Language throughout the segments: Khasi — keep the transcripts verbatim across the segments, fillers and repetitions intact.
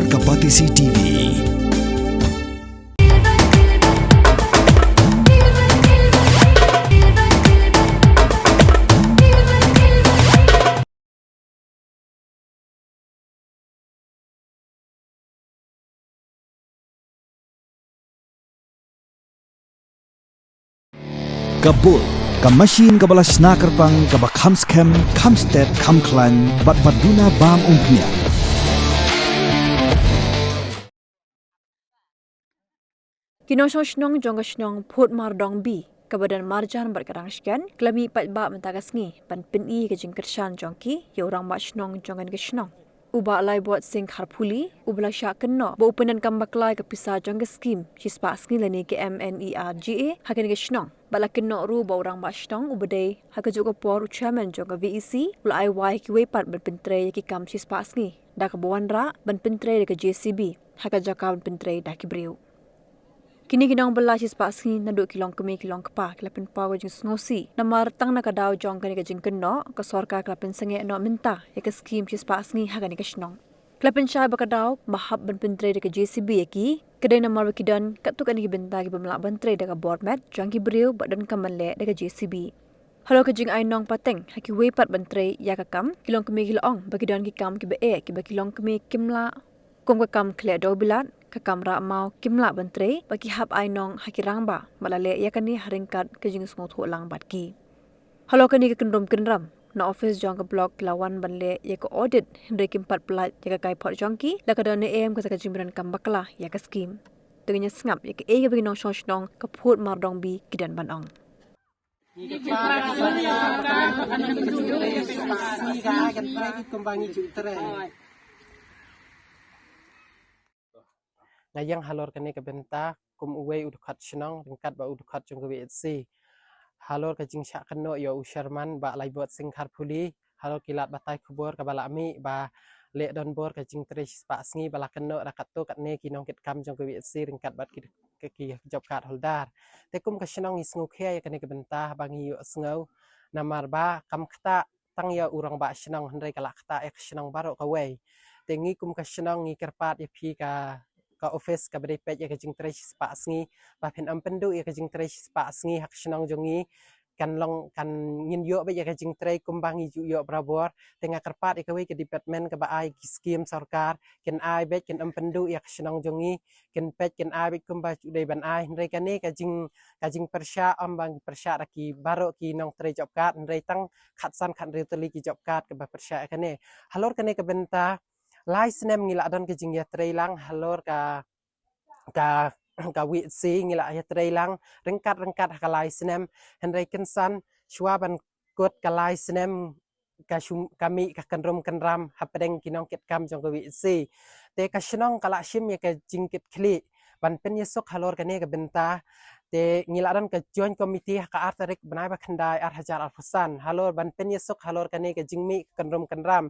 Ka Batesi T V. Ka Bull, ka machine kaba la shna kyrpang, kaba kham skhem, kham stet, kham khlaiñ, bad ba duna bam umphniang. Ki nongshong shnong jong ka shnong Phut Mardong B, kaba don marjan bad ka Rangshken, ki la mih paidbah mynta ka sngi ban pyni ka jingkyrshan jong ki ïa u rangbah shnong jong kane ka shnong, u Bah Laibot Singh Kharphuli, uba la shah kynnoh ba u pyndonkam bakla ïa ka pisa jong ka skim shispah sngi lane ka M N E R G A ha kane ka shnong. Bad la kynnoh ruh ba u rangbah shnong uba dei ha kajuh ka por u chairman jong ka V E C u la ai wai ha kiwei pat ban pyntrei ïa ki kam shispah sngi, da kaba wanrah ban pyntrei da ka J C B ha ka jaka ban pyntrei da ki briew. Kine ki nongbylla shispah sngi naduh ki longkmie ki longkpa ki la pynpaw ka jingsngewsih namar tang na ka daw jong kane ka jingkynnoh ka sorkar ka la pynsangeh noh mynta ïa ka skim shispah sngi ha kane ka shnong. Ki la pynshai ba ka daw ba hap ban pyntrei da ka J C B ïa ki ka dei namar ba ki don katto katne ki bynta ki bym lah ban trei da ka bor met jong ki briew ba donkam ban leh da ka J C B. Halor ka jingai nong pateng ha kiwei pat ban trei ïa ka kam, ki longkmie ki la ong ba ki don ki kam kiba eh kiba ki longkmie kim lah, kum ka kam khleh dewbilat, ka kam rah maw kim lah ban trei, ba ki hap ai nong ha ki rangbah bad la leh ïa kane ha ryngkat ka jingsngewthuh lang bad ki. Halor kane ka kynrum kynram, na office jong ka block ki la wan ban leh ïa ka audit, hynrei kim pat pyllait ïa ka kaiphod jong ki la ka don ne em kata ka jingpyndonkam bakla ïa ka skim. Te ngin ïa sngap ïa kaei kaba ki nongshong shnong ka Phut Mardong B ki don ban ong. Nga ïeng halor kane ka bynta kum uwei u dkhot shnong ryngkat bad u dkhot jong ka V H C. Halor ka jingshah kynnoh ïa u chairman Bah Laibot Singh Kharphuli, halor ki lad batai khubor kaba la mih ba leh donbor ka jingtrei shispah sngi ba la kynnoh da katto katne ki nongkitkam jong ka V H C ryngkat bad ki, ki, ki job card holder. Te kum ka shnong ngi sngewkhia ïa kane ka bynta ba ngi ïohsngew namar ba kam ktah tang ïa u rangbah shnong hynrei ka la ktah ïa ka shnong baroh kawei. Te ngi kum ka shnong ngi kyrpad ïa phi ka, ka office kaba dei peit ïa ka jingtrei shispah sngi ba phin ym pynduh ïa ka jingtrei shispah sngi ha ka shnong jong ngi. Kan long kan ngin ïoh beit ïa ka jingtrei kumba ngi ju ïoh barabor. Te nga kyrpad ïa kawei ka department kaba ai ki skim sorkar kin ai beit, kin ym pynduh ïa ka shnong jong ngi, kin peit kin ai beit kumba ju dei ban ai. Hynrei kane ka jing, ka jingpyrshah ym ba ngi pyrshah da ki baroh ki nongtrei job card, hynrei tang khatsan khathynriew tylli ki job card kaba pyrshah ïa kane. Halor kane ka bynta lai snem ngi la don ka jingïatrei lang halor ka, ka, ka V H C ngi la ïatrei lang ryngkat ryngkat ha ka lai snem, hynrei kynsan shuwa ban kut ka lai snem ka shum, ka mih ka kynrum kynram hapdeng ki nongkitkam jong ka V H C. Te ka shnong ka la shim ïa ka jingkitkhlieh ban pynïasuk halor kane ka bynta. Te ngi la don ka joint committee ha ka ar tarik bnai ba khyndai ar hajar arphew san halor ban pynïasuk halor kane ka jingmih ka kynrum kynram.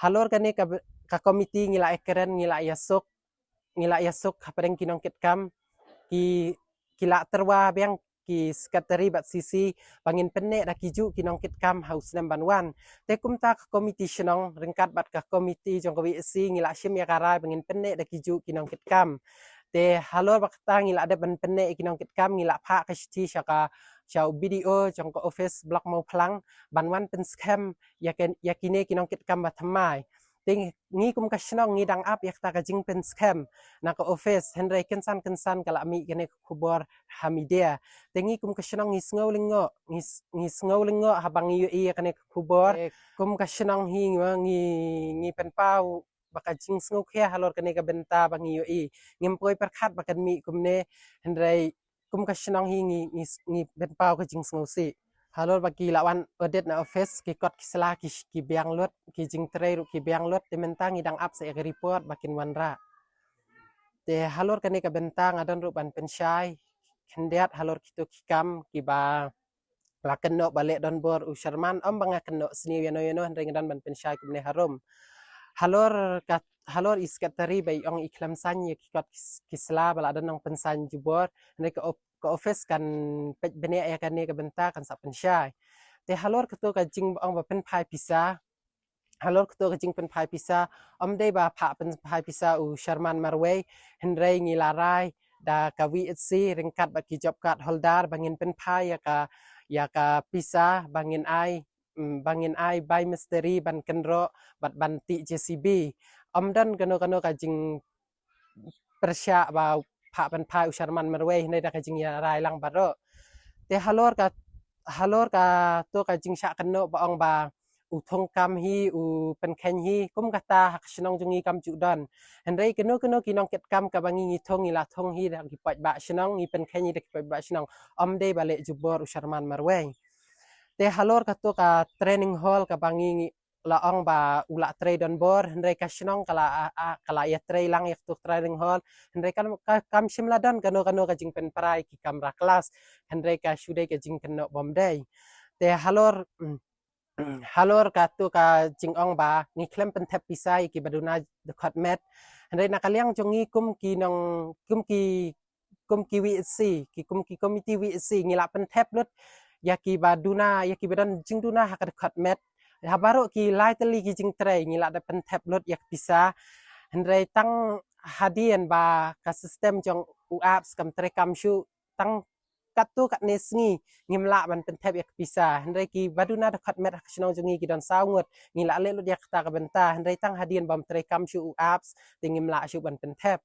Halor kane ka, ka committee ngi la ïakren, ngi la ïasuk, ngi la ïasuk hapdeng ki nongkitkam, ki, ki la tyrwa biang ki secretary bad C C ba ngin pynneh da ki juh ki nongkitkam ha u snem ban wan. Te kumta ka committee shnong ryngkat bad ka committee jong ka V H C ngi la shim ïa ka rai ba ngin pynneh da ki juh ki nongkitkam. Te halor ba kata ngi la dep ban pynneh ïa ki nongkitkam, ngi la phah ka shithi sha ka, sha u B D O jong ka office block Mawphlang ban wan pynskhem ïa ki, ïa kine ki nongkitkam ba thymmai. Te ngi kum ka shnong ngi dang ap ïa kata ka jingpynskhem na ka office, hynrei kynsan kynsan ka la mih kane ka khubor ha media. Te ngi kum ka shnong ngi sngew lyngngoh, ngi, ngi sngew lyngngoh haba ngi ïohi ïa kane ka khubor. Te kum ka shnong hi ngi, ngi, ngi pynpaw ba ka jingsngewkhia halor kane ka bynta ba ngi ïohi. Ngim poi pyrkhat ba kan mih kumne, hynrei kum ka shnong hi ngi, ngi, ngi pynpaw ka jingsngewsih. Halor ba ki la wan audit na office, ki kot ki sla ki, ki biang lut, ki jingtrei ruh ki biang lut, te mynta ngi dang ap sa ïa ka report ba kin wanrah. Te halor kane ka bynta nga don ruh ban pynshai khyndiat halor kito ki kam kiba la kynnoh ba leh donbor u chairman, ym ba nga kynnoh sniew ïano ïano, hynrei nga don ban pynshai kumne harum. Halor ka, halor i secretary ba i ong i khlem saiñ ïa ki kot ki, ki sla ba la don nongpynsain jubor, hynrei ka op, ka office kan peit bniah ïa kane ka bynta, kan sa pynshai. Te halor kato ka jing ba ong ba pynphai pisa, Halor kato ka jingpynphai pisa, ym dei ba phah pynphai pisa u Sharman marwei, hynrei ngi la rai da ka V H C ryngkat bad ki job card holder ba ngin pynphai ïa ka, ïa ka pisa ba ngin ai, mm, ba ngin ai bai mistri ban kynroh bad ban tih J C B. Ym don kano kano ka jing pyrshah ba phah pynphai u Sharman marwei, hynrei da ka jingïarai lang baroh. Te halor ka, halor kato ka jingshah kynnoh ba ong ba u thung kam hi, u pynkheiñ hi, kum kata ha ka shnong jong ngi kam ju don. Hynrei kano kano ki nongkit kam kaba ngi, ngi thung, ngi la thung hi da ki paidbah shnong, ngi pynkheiñ hi da ki paidbah shnong. Ym dei ba leh jubor u Sharman marwei. Te halor kato ka training hall kaba ngi, ngi la ong ba u la trei donbor, hynrei ka shnong ka la, a, a, ka la ïatrei lang ïa kato training hall, hynrei kam, ka, kam shym la don kano kano ka jingpynpra ïa ki kamra klas, hynrei ka shu dei ka jingkynnoh bym dei. Te halor, mm, halor kato ka jingong ba ngi khlem pynthep pisa ïa kiba duna dkhot met, hynrei na ka liang jong ngi kum ki nong, kum ki, kum ki V H C, ki kum ki komiti V H C, ngi la pynthep lut ïa kiba duna, ïa kiba don jingduna ha ka dkhot met. Ha baroh ki lai tylli ki jingtrei ngi la da pynthep lut ïa ka pisa. Hynrei tang hadien ba ka system jong u apps kam trei kam shuh, tang katto katne sngi ngim lah ban pynthep ïa ka pisa. Hynrei kiba duna dkhot met ha ka shnong jong ngi ki don saw ngut, ngi la leh lut ïa kata ka bynta, hynrei tang hadien bym trei kam shuh u apps te ngim lah shuh ban pynthep.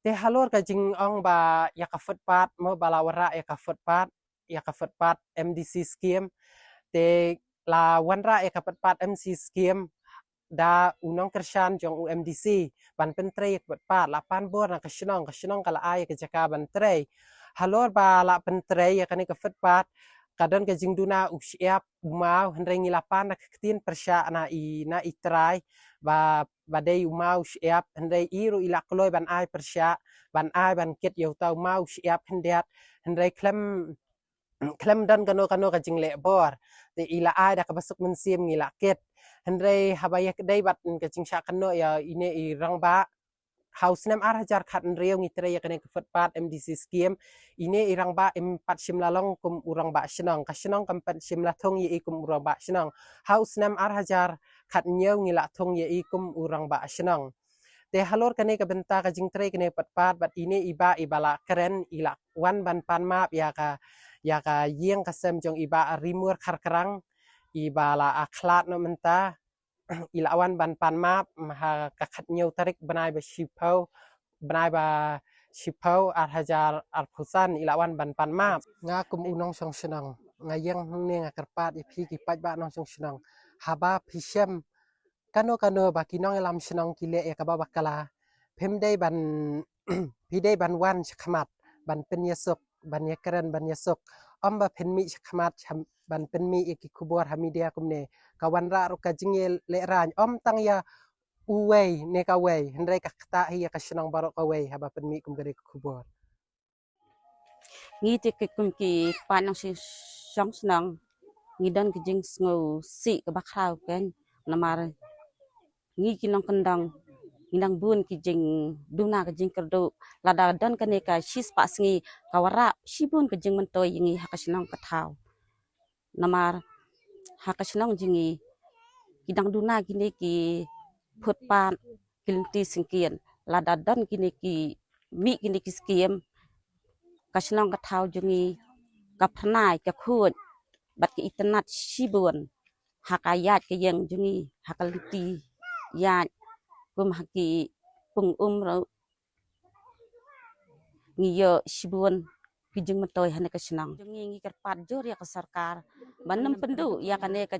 Te halor ka jingong ba ïa ka footpath, mo, ba la wanrah ïa ka footpath, ïa ka footpath M D C scheme. Te la wanrah ïa ka footpath M D C scheme da u nongkyrshan jong u M D C ban pyntrei ïa ka footpath, la pan bor na ka shnong, ka shnong ka la ai ïa ka jaka ban trei. Halor ba la pyntrei ïa kane ka footpath, ka don ka jingduna u shyiap, u maw, hynrei ngi la pan da ka ktien pyrshah na i, na i trai ba, ba dei u maw u shyiap, hynrei i ruh i la kloi ban ai pyrshah, ban ai ban kit ïa uta u maw u shyiap khyndiat, hynrei khlem, khlem don kano kano ka jingleh bor. Te i la ai da kaba suk mynsiem ngi la kit. Hynrei haba ïa ka dei bad ka jingshah kynnoh ïa ine i rangbah, ha u snem ar hajar khathynriew ngi trei ïa kane ka footpath M D C scheme. Ine i rangbah im pat shym la long kum u rangbah shnong, ka shnong kam pat shym la thung ïa i kum u rangbah shnong. Ha u snem ar hajar khathynñiew ngi la thung ïa i kum u rangbah shnong. Te halor kane ka bynta ka jingtrei kane ka footpath bad ine i bah iba la kren i la wan ban pan map ïa ka, ïa ka ïing ka sem jong i bah Rimur Kharkrang, iba la, a, khlad noh mynta, i la wan ban pan map ha ka khathynñiew tarik bnai ba shiphew, bnai ba shiphew ar hajar arphew san i la wan ban pan map. Nga kum u nongshong shnong nga ïeng hangne nga kyrpad ïa phi ki paidbah nongshong shnong, haba phi shem kano kano ba ki nongïalam shnong ki leh ïa kaba bakla, phim dei ban, phi dei ban wan shakhmat ban pynïasuk, ban ïakren, ban ïasuk. Ym ba phin mih shakhmat ban pynmih ïa ki khubor ha media kumne. Ka wanrah ruh ka jingïalehrain ym tang ïa uwei ne kawei, hynrei ka ktah hi ïa ka shnong baroh kawei haba pynmih kum kane ka khubor. Ngi te ki kum ki paid nongshong shnong ngi don ki jingsngewsih kaba khraw keiñ, namar ngi ki nongkyndong ngi dang bun ki jingduna ki jingkyrduh. Lada don kane ka shispah sngi ka wanrah shibun ki jingmyntoi ïa ngi ha ka shnong ka thaw. Namar ha ka shnong jong ngi ki dang duna kine ki footpath, ki lynti syngkien. Lada don kine ki, mih kine ki scheme, ka shnong ka thaw jong ngi ka phyrnai, ka khuid bad ka itynnad shibun ha ka ïaid ka ïeng jong ngi, ha ka lynti ïaid, kum ha ki pung um ruh ngi ïoh shibun ki jingmyntoi ha kane ka shnong. Jong ngi ngi kyrpad jur ïa ka sorkar ban nym pynduh ïa kane ka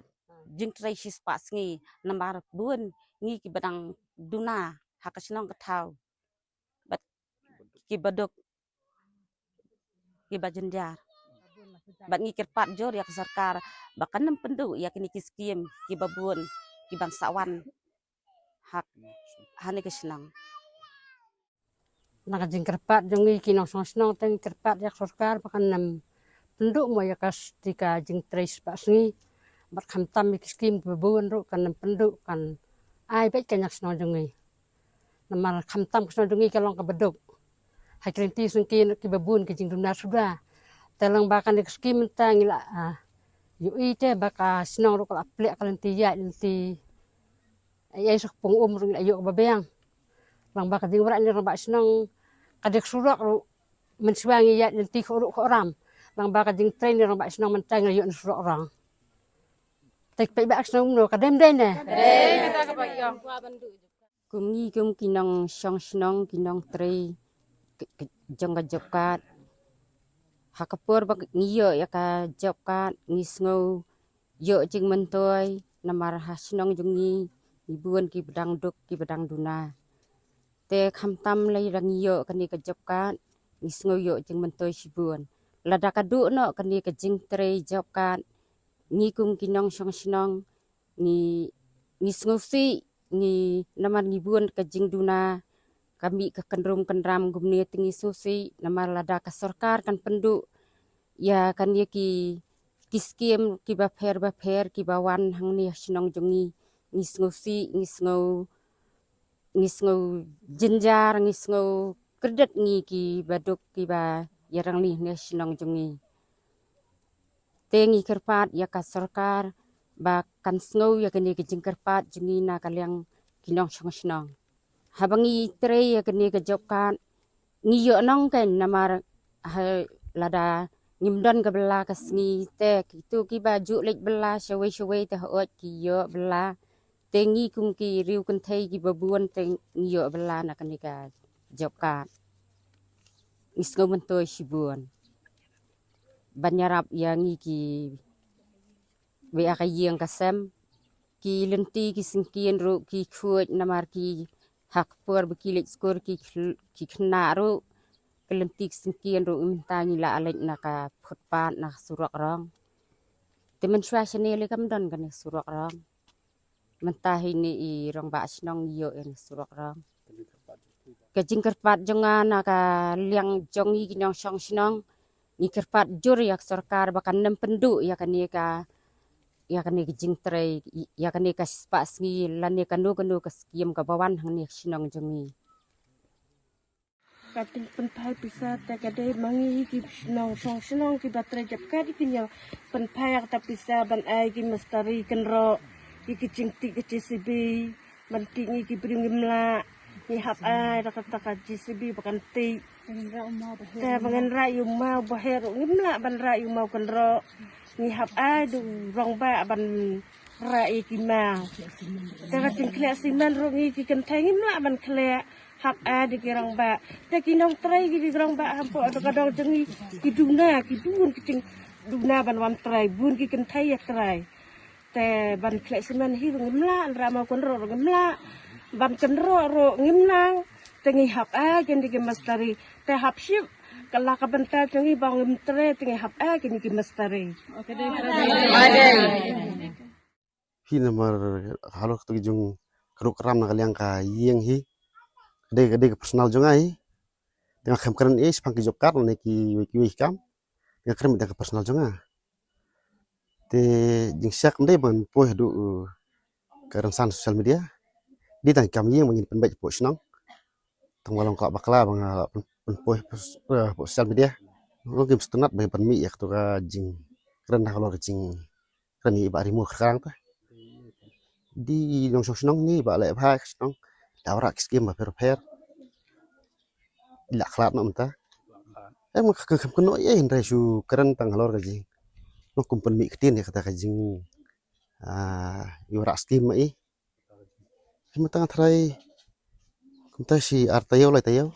jingtrei shispah sngi, namar bun ngi kiba dang duna ha ka shnong ka thaw bad kiba duk, kiba jynjar. Bad ngi kyrpad jur ïa ka sorkar ba kan nym pynduh ïa kine ki scheme kiba bun kiban sa wan ha, ha kane ka shnong. Na ka jingkyrpad jong ngi ki nongshong shnong te ngi kyrpad ïa ka sorkar ba kan nym pynduh mo ïa ka sti ka jingtrei shispah sngi. Bad khamtam ïa ki scheme kiba bun ruh kan nym pynduh, kan ai beit ka ïa ka shnong jong ngi. Namar khamtam ka shnong jong ngi ka long kaba duk ha ki lynti syngkien kiba bun ki jingduna suda. Te lyngba kane ka scheme mynta ngi la, ah, ïohi te ba ka shnong ruh ka la plie ka lynti ïaid, lynti Ai ai suk pung um rung ai ïoh ba biang. Lang ba ka jingwrah ni rung ba shnong ka dek surok ru. Mynshuwa ngi ïa lynti kho ru kho ram. Lang ba ka jingtrei ni rung ba shnong mynta ngi ïoh ni surok rong. Tek pek ba shnong no ka dem dei ne. Kum ngi kum ki nongshong shnong ki nongtrei jong ka job card. Ha ka por ba ngi ïoh ïa ka job card ngi sngew ïoh jingmyntoi namar ha shnong jong ngi ngi bun ki ba dang duk ki ba dang duna. Te khamtam lei dang ïoh kane ka job card ngi sngew ïoh jingmyntoi shibun. Lada ka duh noh kane ka jingtrei job card ngi kum ki nongshong shnong ngi ngi sngewsih ngi namar ngi bun ka jingduna ka mih ka kynrum kynram kumne te ngi sngewsih namar lada ka sorkar kan pynduh ïa kane ki ki skim ki ba pher ba pher ki ba wan hangne shnong jong ngi ngi sngewsih ngi sngew ngi sngew jynjar ngi sngew kyrdet ngi ki ba duk ki ba ïa rangli ne shnong jong ngi. Te ngi kyrpad ïa ka sorkar ba kan sngew ïa kane ka jingkyrpad jong ngi na ka liang ki nongshong shnong. Haba ngi trei ïa kane ka job card ngi ïoh nongkeiñ namar ha lada ngim don ka bylla ka sngi te kitu ki ba ju leit bylla shawei shawei te ha ot ki ïoh bylla. Te ngi kum ki riew kynthei ki ba bun te ngi ïoh bylla na kane ka job card. Ngi sngew myntoi shibun ban ïarap ïa ngi ki ba ïa ka ïing ka sem ki lynti ki syngkien ruh ki khuid namar ki ha ka por ba ki leit skul ki khl- ki khynnah ruh ki lynti ki syngkien ruh mynta ngi la leit na ka footpath na ka surok rong. Te mynshuwa shane lei kam don kane surok rong. Mynta hi ne i rong ba shnong ïoh ïa ne surok rong. Ka jingkyrpad jong nga na ka liang jong ngi ki nongshong shnong ngi kyrpad jur ïa ka sorkar ba kan nym pynduh ïa kane ka ïa kane ka jingtrei ïa kane ka spah sngi lane kano kano ka skim ka ba wan hangne shnong jong ngi. Ka jingpynphai pisa te ka dei ma ngi ki nongshong shnong ki ba trei job card ki ïa pynphai ïa kata pisa ban ai ki mistri kynroh ki ki jingtih ka J C B ban tih ngi ki briew ngim lah ngi hap ai da kata ka J C B ba kan tih. Te ba ngan rah ïa u maw ba her ngim lah ban rah ïa u maw kynroh ngi hap ai da u rong ba ban rah ïa ki maw. Te ka jingkhleh simen ruh ngi ki kynthei ngim lah ban khleh hap ai da ki rong ba. Te ki nongtrei ki rong ba hapoh da ka dong jong ngi ki duna ki bun ki jingduna ban wan trei bun ki kynthei ïa trei. Te ban khleh simen hi ruh ngim lah, ban rah maw kynroh ruh ngim lah, ban kynroh ruh ngim nang. Te ngi hap ai kine ki mistri te hap ship ka la ka bynta jong ngi ba ngim trei te ngi hap ai kine ki mistri. Hi namar halor katu ki jong ka ruh ka ram na ka liang ka ïing hi. Ka dei ka dei ka personal jong nga hi. Te nga khlem kren ei shaphang ki job card ne ki wei ki wei ki kam. Te nga kren da ka personal jong nga. Te jingshah kam dei ban poi haduh ka rynsan social media. Dei tang ki kam ïing ba ngin pynbeit hapoh shnong. Tang ba long ka bakla ba nga pyn- pynpoi hapoh social media. Long kim sngewtynnat ba ban mih ïa katu ka jingkren halor ka jing kren ïa i Bah Rimo Kyrkang te. Dei nongshong shnong ngi ba leh bha ka shnong da wanrah ki skim bapher bapher. I la khlad noh mynta. Em ka kynnoh ïa hynrei shu kren tang halor ka jing. Nong kum pynmih ktien ïa kata ka jing. Ah, i wanrah skim ma i. Mynta nga tharai kumta shi ar taïew lai taïew.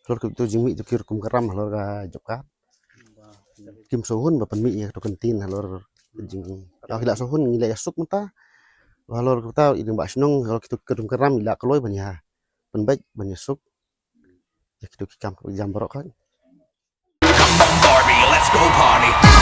Halor kito jingmih to ki rukom ka ram halor ka job card. Kim sngewhun ba pynmih ïa ka ktien halor jing. Ïa ki la sngewhun ngi la ïa suk mynta. Halor kata i dang ba shnong halor kito ki rukom ka ram i la kloi ban ïa pynbeit ban ïa suk. Ïa kito ki kam ka jam baroh ka. Come on, Barbie, let's go party.